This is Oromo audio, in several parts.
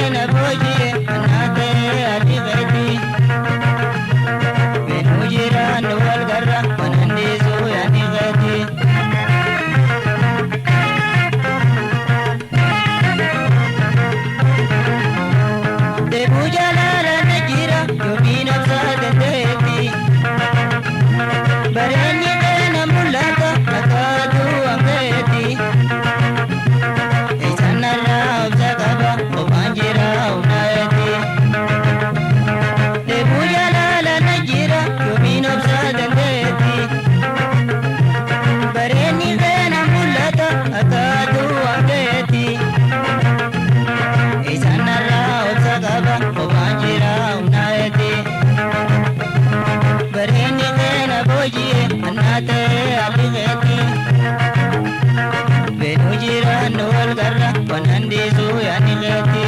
keena booji'e annaa ta'e haalli keeti. Beenuu jiraannu wal garra waan dhiisuu yaadni keeti. Deebuu jaalala na jira yoomiin obsaa dandeetti. Bareenyi keena mul'ata akka aduu hanqeetti. Isaan narraa obsa qaba qofaan jira humna eeti. Deebuu jaalala na jira yoomiin obsaa dandeetti. Bareenyi keena mul'ata akka aduu hanqeetti. Isaan narraa obsa qaba qofaan jira humna eeti. Bareenyi keena booji'e annaa ta'e haalli keeti. Beenuu jiraannu wal garra waan dhiisuu yaadni keeti.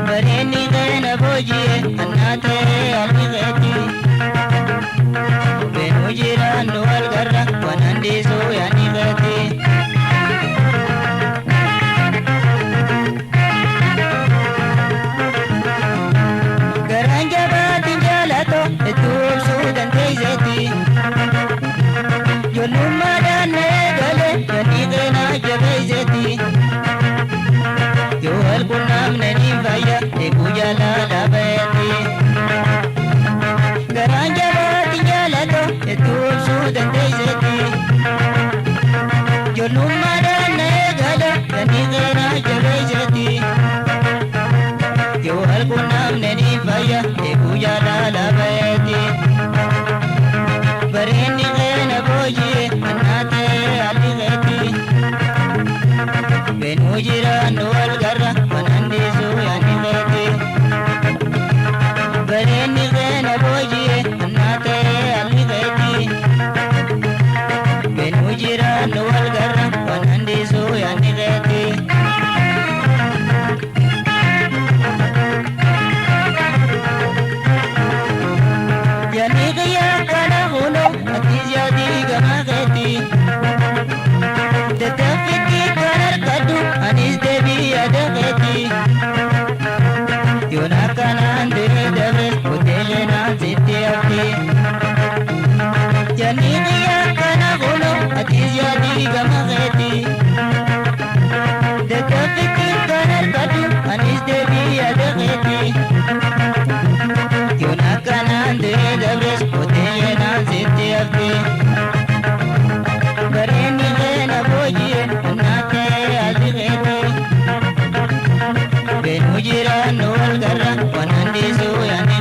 Bareenyi keena booji'e annaa ta'e haalli keeti. Beenuu jiraannu wal garra waan dhiisuu yaadni keeti. Garaan jabaatiin jaalato hedduu obsuu dandeesseetti. Ijoollummaadhaan na eegale yaadni keena jabeesseetti. Yoo wal qunnamne ni fayya eeguu jaalala baheetti. Garaan jabaatiin jaalato hedduu obsuu dandeesseetti. Ijoollummaadhaan na eegale yaadni keena jabeesseetti. Yoo wal qunnamne ni fayya eeguu jaalala baheetti. Bareenni keena booji'e annaa ta'e haalli keeti. Beenuu jiraannu wal garra waan dhiisuu yaadni keeti. Bareenni keena booji'e annaa ta'e haalli keeti. Beenuu jiraannu wal garra waan dhiisuu yaadni keeti. Yaadni kiyya kana kunoo atis yaadii gama keeti. Tattaaffii kan argadhu anis deebii yaada keeti. Yoon akkanaan diree dabre hoteelee naan sitti hafti. Yaadni kiyya kana kunoo atis yaadii gama keeti. Tattaaffii kan argadhu anis deebii yaada keeti. Yoon akkanaan diree dabres hoteelee naan sitti hafti. Bareenyi keena booji'e annaa ta'e haalli keeti. Beenuu jiraannu wal garra waan dhiisuu yaadni